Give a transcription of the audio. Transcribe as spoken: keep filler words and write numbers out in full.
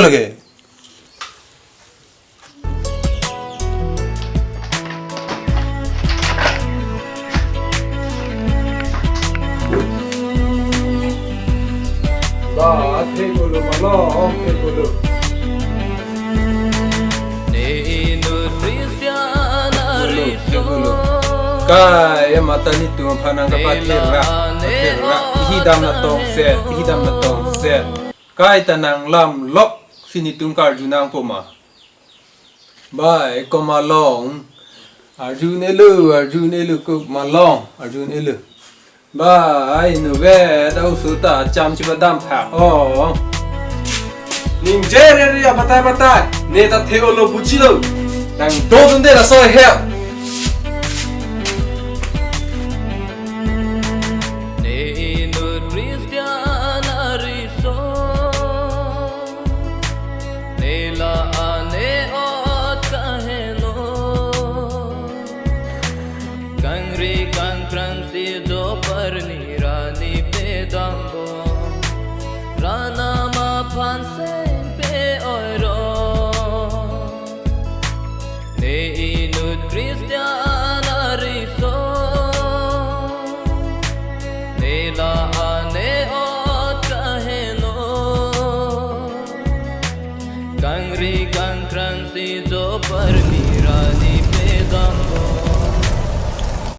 Okay. Ba, thek-olo malom, thek-olo. Ne inut Christian ariso. Kai, mata netum aphan nangkapathir ra, pathir ra. Ihi dam natong se, ihi dam natong se. Kai ta nanglam lok si netum karju nangpo ma. Bai, komat long. Arju-un-elo, arju-un-elo, komat long, arju-un-elo. Bai, inutvet, a-oso ta cham chipadam phak. Oh. Ningje rere abatai batai. Ne ta thek-olo buchilo. Nangdodunde laso ahem. Ne inut Christian ariso. Ne la-an ne-ot kaheno. Kangri kangkrang si jo parni ra ne pedampo. Rat nam aphan seng pe-oiro. Ne inut Christian ariso. Ne la